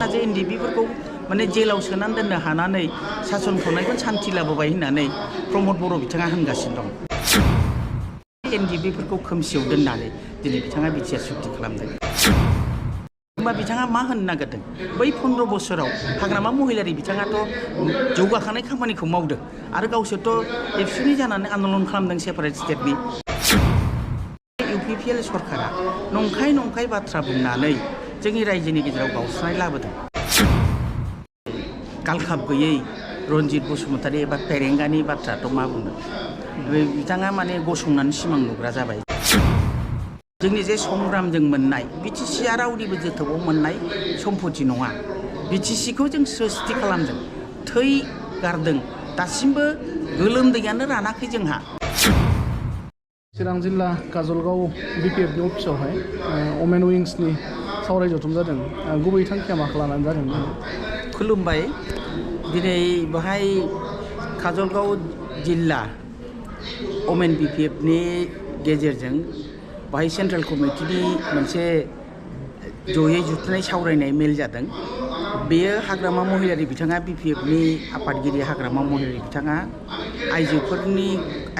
एनडिपिफोरखौ माने जेलाव सोनानै दोननो हानानै सासन खालामनायखौ सान्थि लाबोबाय होननानै प्रमद बर' बिथाङा होनगासिनो दं। एनडिपिफोरखौ खोमसियाव दोननानै दिनै बिथाङा बिटिआर सुक्ति खालामदों। होमबा बिथाङा मा होननो नागिरदों? बै 15 बोसोराव हाग्रामा महिलारि बिथाङाथ' जौगाखांनाय खामानिखौ मावदों आरो गावसोरथ' एबसुनि जानानै आन्दलन खालामदों सेपारेट स्टेटनि। इउपिपिएल सरकारा नंखाय बाथ्रा बुंनानै जोंनि रायजोनि गेजेराव गावस्रानाय लाबोदों। गालखाब गैयै रनजित बसुमतारी एबा पेरेंगानि बाथ्राथ' मा बुंनो, बिथाङा माने गसंनानै सिमां नुग्रा जाबाय। जोंनि जे संग्रामजों मोननाय बिटिसिआ रावनिबो जोथोबाव मोननाय सम्पति नङा। बिटिसिखौ जों स्रस्ति खालामदों, थै गारदों, दासिमबो गोलोमदैयानो रानाखै जोंहा। चिरां जिल्ला काजलगाव बिपिएफनि अफिसावहाय अमेन उइंसनि सावराय जथुम जादों। गुबै थांखिया मा लानानै जादों? खुलुमबाय। दिनै बेहाय काजलगाव जिल्ला अमेन बिपिएफनि गेजेरजों बाहाय सेन्ट्रेल कमिटिनि मोनसे जयै जुथुमनाय सावरायनाय मेल जादों। बेयो हाग्रामा महिलारि बिथाङा बिपिएफनि आफादगिरि हाग्रामा महिलारि बिथाङा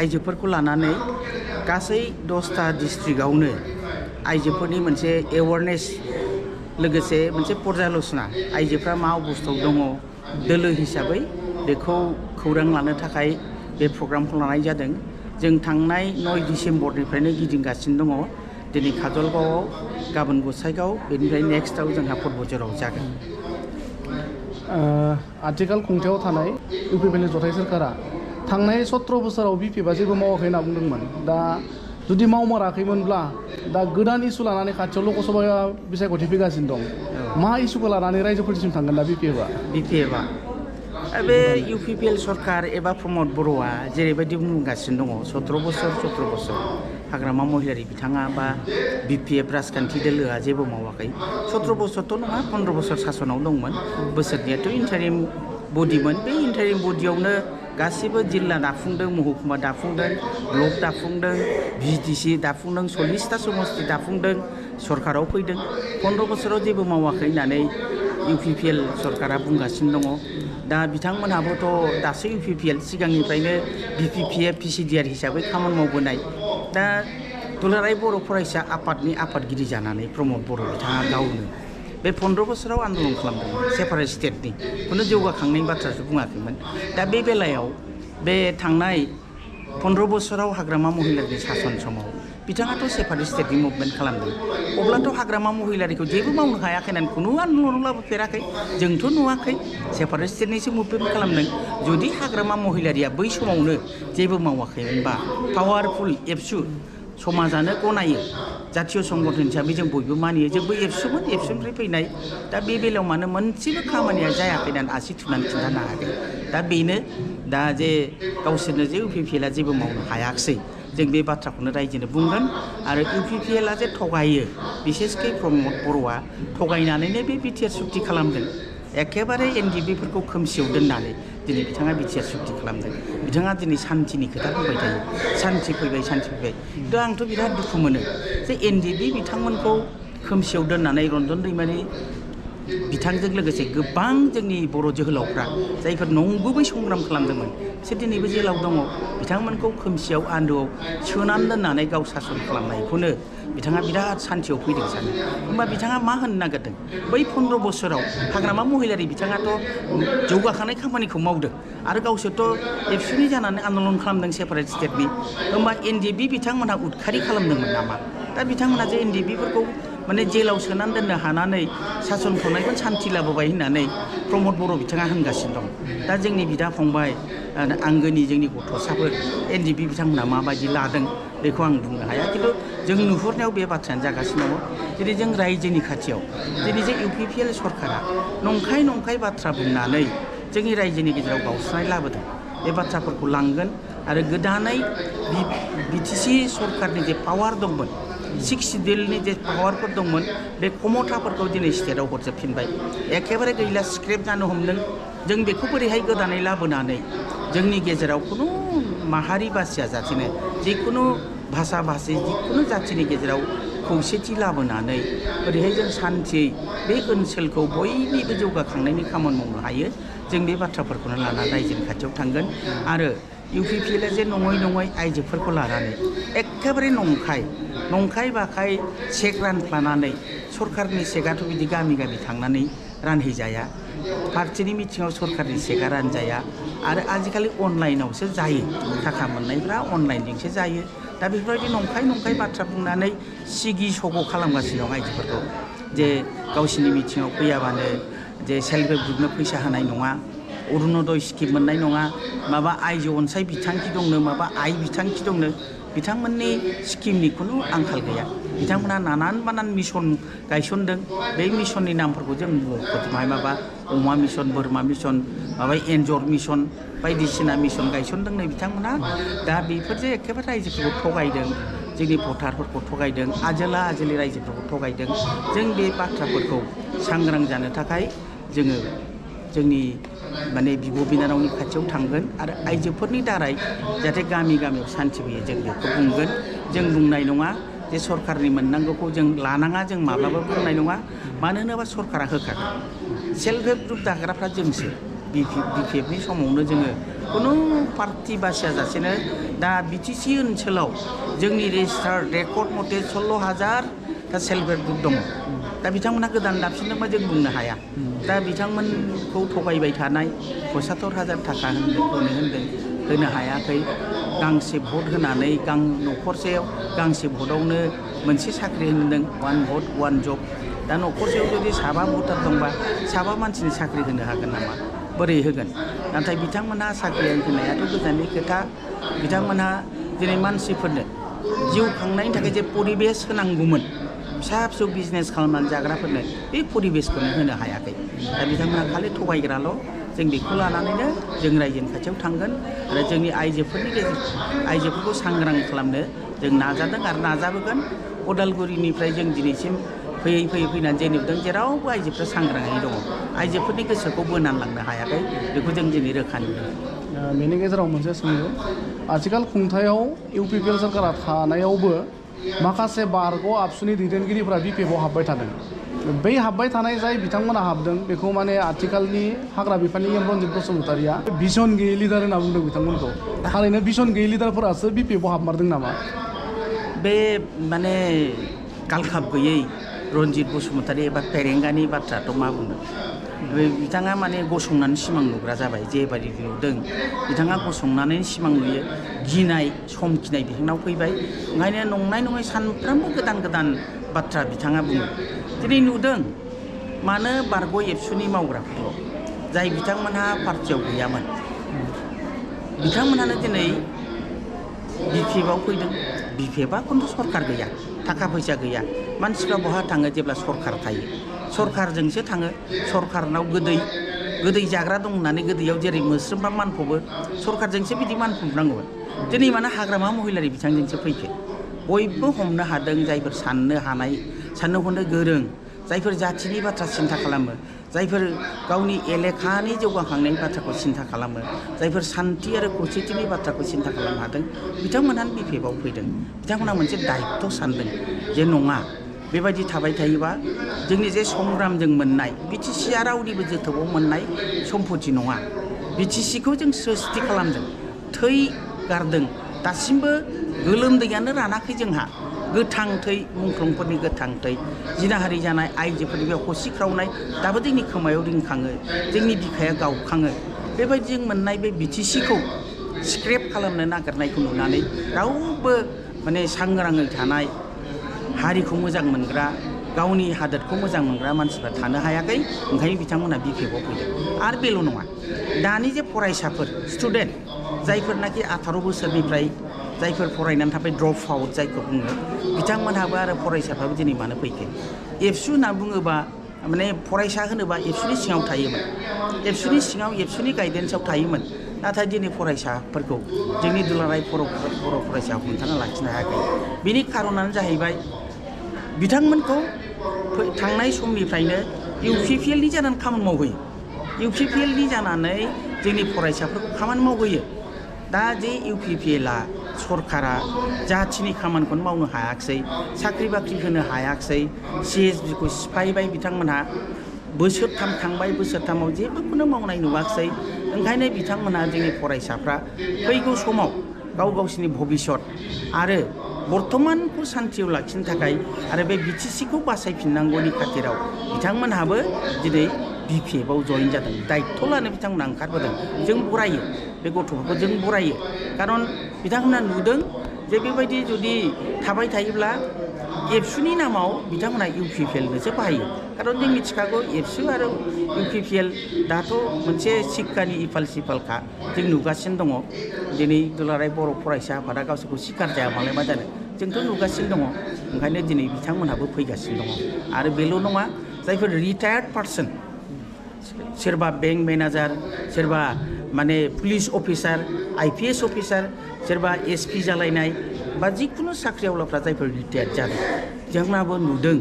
आइजोफोरखौ लानानै गासै 10टा डिस्ट्रिक्टआवनो आइजोफोरनि मोनसे एवारनेस लोगोसे मोनसे पर्याल'चना आइजोफ्रा मा अबस्थायाव दङ दोलो हिसाबै बेखौ खौरां लानो थाखाय बे प्रग्रामखौ लानाय जादों। जों थांनाय 9 डिसेम्बरनिफ्रायनो गिदिंगासिनो दङ। दिनै काजलगावआव, गाबोन गसाइगाव, बेनिफ्राय नेक्स्टआव जोंहा पर्बतझराव जागोन। आथिखाल खुंथायाव थानाय इउपिपिएलनि जथाय सोरखारा थांनाय 17 बोसोराव बिपिएफआ जेबो मावाखै होनना बुंदोंमोन। दा जुदि मावमाराखैमोनब्ला दा गोदान इस्यु लानानै खाथियाव लकसभाया बिसायख'थि फैगासिनो दं। मा इस्युखौ लानानै रायजोफोरनिसिम थांगोन दा बिपिएफआ? बे इउपिपिएल सरकार एबा प्रमद बर'आ जेरैबायदि बुंगासिनो दङ 17 बोसोर हाग्रामा महिलारि बिथाङा बा बिपिएफ राजखान्थि दोलोआ जेबो मावाखै। 17 बोसोरथ' नङा, 15 बोसोर सासनाव दंमोन। बोसोरनियाथ' इन्टारिम बडिमोन। बे इन्टारिम बडियावनो गासिबो जिल्ला दाफुंदों, महकुमा दाफुंदों, ब्लक दाफुंदों, भिटिसि दाफुंदों, 40टा समस्ति दाफुंदों, सरकाराव फैदों। 15 बोसोराव जेबो मावाखै होननानै इउपिपिएल सरकारा बुंगासिनो दङ। दा बिथांमोनहाबोथ' दासो इउपिपिएल, सिगांनिफ्रायनो बिपिपिएफ पिसिडिआर हिसाबै खामानि मावबोनाय। दा दुलाराय बर' फरायसा आफादनि आफादगिरि जानानै प्रमद बर' बिथाङा गावनो बे 15 बोसोराव आन्दलन खालामदोंमोन। सेपारेट स्टेटनि खुनु जौगाखांनायनि बाथ्रासो बुङाखैमोन। दा बे बेलायाव बे थांनाय 15 बोसोराव हाग्रामा महिलारिनि सासन समाव बिथाङाथ' सेपारेट स्टेटनि मुभमेन्ट खालामदों। अब्लाथ' हाग्रामा महिलारिखौ जेबो मावनो हायाखै होननानै खुनु आन्दलन लाबोफेराखै। जोंथ' नुवाखै, सेपारेट स्टेटनिसो मुभमेन्ट खालामदों। जुदि हाग्रामा महिलारिया बै समावनो जेबो मावाखैमोनबा पावारफुल एबसु समाजानो गनायो, जातीय संगठन हिसाबै जों बयबो मानियो, जोंबो एबसुमोन, एबसुनिफ्राय फैनाय। दा बे बेलायाव मानो मोनसेबो खामानिया जायाखै होननानै आसि थुनानै खिन्थानो हायाखै। दा बेनो दा जे गावसोरनो जे इउपिपिएलआ जेबो मावनो हायाखिसै, जों बे बाथ्राखौनो रायजोनो बुंगोन। आरो इउपिपिएलआ जे थगायो, बिसेसकै प्रमद बर'आ थगायनानैनो बे बिटिआर सुक्ति खालामदों। एखेबारे एनडिपिफोरखौ खोमसियाव दोननानै दिनै बिथाङा बिटिआर सुक्ति खालामदों। बिथाङा दिनै सान्थिनि खोथा बुंबाय थायो, सान्थि फैबाय। दा आंथ' बिराद दुखु मोनो जे एनडिपि बिथांमोनखौ खोमसियाव दोननानै रन्जन दैमारि बिथांजों लोगोसे गोबां जोंनि बर' जोहोलावफ्रा जायफोर नंगुबै संग्राम खालामदोंमोन बिसोर दिनैबो जेलाव दङ। बिथांमोनखौ खोमसियाव आन्दोआव सोनानै दोननानै गाव सासन खालामनायखौनो बिथाङा बिराद सान्थियाव फैदों सानो। होमबा बिथाङा मा होननो नागिरदों? बै 15 बोसोराव हाग्रामा महिलारि बिथाङाथ' जौगाखांनाय खामानिखौ मावदों आरो गावसोरथ' एबसुनि जानानै आन्दलन खालामदों सेपारेट स्टेटनि। होमबा एनडिपि बिथांमोनहा उदखारि खालामदोंमोन नामा? दा बिथांमोना जे एनडिपिफोरखौ माने जेलाव सोनानै दोननो हानानै सासन खालामनायखौ सान्थि लाबोबाय होननानै प्रमद बर' बिथाङा होनगासिनो दं। दा जोंनि बिदा फंबाय आंगोनि जोंनि गथ'साफोर एनडिपि बिथांमोनहा माबायदि लादों बेखौ आं बुंनो हाया। खिन्थु जों नुहुरनायाव बे बाथ्रायानो जागासिनो दङ। जेरै जों रायजोनि खाथियाव दिनै जे इउपिपिएल सरकारा नंखाय बाथ्रा बुंनानै जोंनि रायजोनि गेजेराव गावस्रानाय लाबोदों। बे बाथ्राफोरखौ लांगोन आरो गोदानै बिटिसि सरकारनि जे पावार दंमोन, 6 सिडिउलनि जे पावारफोर दंमोन, बे खमथाफोरखौ दिनै स्टेटआव हरजोबफिनबाय। एखेबारे गैला, स्क्रेप जानो हमदों। जों बेखौ बोरैहाय गोदानै लाबोनानै जोंनि गेजेराव खुनु माहारि बासिया जाथिनो, जिखुनु भाषा भाषी जिखुनु जाथिनि गेजेराव खौसेथि लाबोनानै ओरैहाय जों सान्थियै बे ओनसोलखौ बयनिबो जौगाखांनायनि खामानि मावनो हायो जों बे बाथ्राफोरखौनो लानानै रायजोनि खाथियाव थांगोन आरो UPPL जे नङै आइजोफोरखौ लानानै एखेबारे नंखाय बाखाय चेक रानफ्लानानै सरकारनि चेकआथ' बिदि गामि थांनानै रानहैजाया पार्टिनि मिथिङाव सरकारनि चेकआ रानजाया आरो आजिखालि अनलाइनावसो जायो थाखा मोननायफ्रा अनलाइनजोंसो जायो दा बेफोरबायदि नंखाय बाथ्रा बुंनानै सिगि सग' खालामगासिनो दं आइजोफोरखौ जे गावसिनि मिथिङाव फैयाबानो जे सेल्फ हेल्प ग्रुपनो फैसा होनाय नङा अरुणोदय स्किम मोननाय नङा माबा आइजो अनसाय बिथांखि दंनो माबा आइ बिथांखि दंनो बिथांमोननि स्किमनि खुनु आंखाल गैया बिथांमोनहा नानान मिशन गायसनदों बे मिशननि नामफोरखौ जों मख'जोबनो माबा अमा मिशन बोरमा मिशन माबा एन्जर मिशन बायदिसिना मिशन गायसनदोंनो बिथांमोनहा दा बेफोर जे एखेबारे रायजोफोरखौ थगायदों जोंनि भटारफोरखौ थगायदों आजोलि रायजोफोरखौ थगायदों जों बे बाथ्राफोरखौ सांग्रां जानो थाखाय जोङो जोंनि माने बिब' बिनानावनि खाथियाव थांगोन आरो आइजोफोरनि दारै जाहाथे गामियाव सान्थि फैयो जों बेखौ बुंगोन जों बुंनाय नङा जे सरकारनि मोननांगौखौ जों लानाङा जों माब्लाबा बुंनाय नङा मानो होनोबा सरकारा होखागोन सेल्फ हेल्प ग्रुप दाग्राफ्रा जोंसो BPFनि समावनो जोङो खुनु पार्टि बासियाजासेनो दा BTC ओनसोलाव जोंनि रेजिस्टार रेकर्ड मथे 16,000 दा सेल्फ हेल्प ग्रुप दङ दा बिथांमोनहा गोदान दाबसिनदोंबा जों बुंनो हाया दा बिथांमोनखौ थगायबाय थानाय 75,000 थाखा होनो हायाखै गांसे भट होनानै न'खरसेयाव गांसे भटआवनो मोनसे साख्रि होनदों 1 भट 1 जब दा न'खरसेयाव जुदि 7 भटार दंबा 7 मानसिनि साख्रि होनो हागोन नामा बोरै होगोन नाथाय बिथांमोनहा साख्रि होनायाथ' गोजाननि खोथा बिथांमोनहा दिनै मानसिफोरनो जिउ खांनायनि थाखाय जे परिबेस होनांगौमोन फिसा बिजनेस खालामनानै जाग्राफोरनो बे परिबेसखौनो होनो हायाखै दा बिथांमोनहा खालि थगायग्राल' जों बेखौ लानानैनो जों रायजोनि खाथियाव थांगोन आरो जोंनि आइजोफोरखौ सांग्रां खालामनो जों नाजादों आरो नाजाबोगोन उदालगुरिनिफ्राय जों दिनैसिम फैनानै जे नुदों जेरावबो आइजोफ्रा सांग्राङै दङ आइजोफोरनि गोसोखौ बोनानै लांनो हायाखै बेखौ जों दिनै रोखा नुदों बेनि गेजेराव मोनसे सोंलु आथिखाल खुंथायाव UPPL सरकारा थानायावबो माखासे बारग' आबसुनि दैदेनगिरिफोरा BPFआव हाबबाय थादों बै हाबबाय थानाय जाय बिथांमोना हाबदों बेखौ माने आथिखालनि हाग्रा बिफाननि रन्जित बसुमतारिया भिजन गैयै लिडार होनना बुंदों बिथांमोनखौ थारैनो भिजन गैयै लिडारफोरासो BPFआव हाबमारदों नामा बे माने गालखाब गैयै रन्जित बसुमतारि एबा फेरेंगानि बाथ्राथ' मा बुंनो बिथाङा माने गसंनानै सिमां नुग्रा जाबाय जेबायदि नुदों बिथाङा गसंनानै सिमां नुयो गिनाय समखिनाय बिथांनाव फैबाय ओंखायनो नङै सानफ्रोमबो गोदान बाथ्रा बिथाङा बुङो दिनै नुदों मानो बारग' एबसुनि मावग्राफोरल' जाय बिथांमोनहा पार्टियाव गैयामोन बिथांमोनहानो दिनै BPFआव फैदों BPFआ खिन्थु सरकार गैया थाखा फैसा गैया मानसिफ्रा बहा थाङो जेब्ला सरकार थायो सरकारजोंसो थाङो सरकारनाव गोदै जाग्रा दं होननानै गोदैयाव जेरै मोस्रोमबा मानफबो सरकारजोंसो बिदि मानफबनांगौमोन दिनै मानो हाग्रामा महिलारि बिथांजोंसो फैखो बयबो हमनो हादों जायफोर साननो हानाय साननो हनो गोरों जायफोर जाथिनि बाथ्रा सिन्था खालामो जायफोर गावनि एलेखानि जौगाखांनायनि बाथ्राखौ सिन्था खालामो जायफोर सान्थि आरो खौसेथिनि बाथ्राखौ सिन्था खालामनो हादों बिथांमोनहानो BPFआव फैदों बिथांमोनहा मोनसे दायित्व सानदों जे नङा बेबायदि थाबाय थायोबा जोंनि जे संग्रामजों मोननाय BTCआ रावनिबो जोथोबाव मोननाय सम्पति नङा BTCखौ जों सृष्टि खालामदों थै गारदों दासिमबो गोलोमदैयानो रानाखै जोंहा गोथां थै मुंख्लंफोरनि गोथां थै जिनाहारि जानाय आइजोफोरनि बे हसिख्रावनाय दाबो जोंनि खोमायाव रिंखाङो जोंनि बिखाया गावखाङो बेबायदि जों मोननाय बे BTCखौ स्क्रेप खालामनो नागिरनायखौ नुनानै रावबो माने सांग्राङै थानाय हारिखौ मोजां मोनग्रा गावनि हादोरखौ मोजां मोनग्रा मानसिफ्रा थानो हायाखै ओंखायनो बिथांमोना BPFआव फैदों आरो बेल' नङा दानि जे फरायसाफोर स्टुडेन्ट जायफोरनाखि 18 बोसोरनिफ्राय जायफोर फरायनानै थाबाय ड्रप आउट जायखौ बुङो बिथांमोनहाबो आरो फरायसाफ्राबो दिनै मानो फैखो एबसु होनना बुङोबा माने फरायसा होनोबा एबसुनि सिङाव थायोमोन एबसुनि गाइडेन्सआव थायोमोन नाथाय दिनै फरायसाफोरखौ जोंनि दुलाराय बर' फरायसा हमथाना लाखिनो हायाखै बिनि खारनानो जाहैबाय बिथांमोनखौ थांनाय समनिफ्रायनो UPPLनि जानानै खामानि मावहोयो UPPLनि जानानै जोंनि फरायसाफोरखौ खामानि मावहोयो दा जे UPPLआ सरकारा जाथिनि खामानिखौनो मावनो हायाखिसै साख्रि बाख्रि होनो हायाखिसै CSBखौ सिफायबाय बिथांमोनहा बोसोरथाम थांबाय बोसोरथामाव जेबोखौनो मावनाय नुवाखिसै ओंखायनो बिथांमोनहा जोंनि फरायसाफ्रा फैगौ समाव गावसिनि भबिष्यत आरो बर्तमानखौ सान्थियाव लाखिनो थाखाय आरो बे BTCखौ बासायफिननांगौनि खाथिराव बिथांमोनहाबो दिनै BPFआव जइन जादों दायित्व लानो बिथांमोनहा ओंखारबोदों जों बरायो बे गथ'फोरखौ जों बरायो खारन बिथांमोनहा नुदों जे बेबायदि जुदि थाबाय थायोब्ला एबसुनि नामाव बिथांमोनहा UPPLनोसो बाहायो खारन जों मिथिखागौ एबसु आरो UPPL दाथ' मोनसे सिक्कानि इफाल सिफालखा जों नुगासिनो दङ दिनै दुलाराय बर' फरायसा आफादा गावसोरखौ सिखार जाया मालाय मा जानो जोंथ' नुगासिनो दङ ओंखायनो दिनै बिथांमोनहाबो फैगासिनो दङ आरो बेल' नङा जायफोर रिटायार्ड पार्सन सोरबा बेंक मेनेजार सोरबा माने पुलिस अफिसार IPS अफिसार सोरबा SP जालायनाय बा जिखुनु साख्रिआवलाफ्रा जायफोर रिटायार्ड जादों बिथांमोनाबो नुदों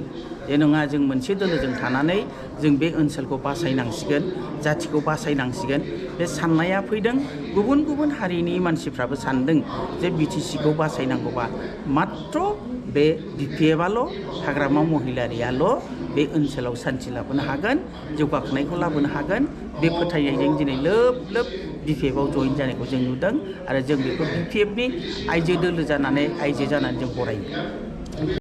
जे नङा जों मोनसे दोलोजों थानानै जों बे ओनसोलखौ बासायनांसिगोन जाथिखौ बासायनांसिगोन बे साननाया फैदों गुबुन गुबुन हारिनि मानसिफ्राबो सानदों जे BTCखौ बासायनांगौबा मात्र बे BPFआल' हाग्रामा महिलारियाल' बे ओनसोलाव सान्थि लाबोनो हागोन जौगाखांनायखौ लाबोनो हागोन बे फोथायनायजों दिनै लोब लोब BPFआव जइन जानायखौ जों नुदों आरो जों बेखौ BPFनि आइजो दोलो जानानै जों बरायो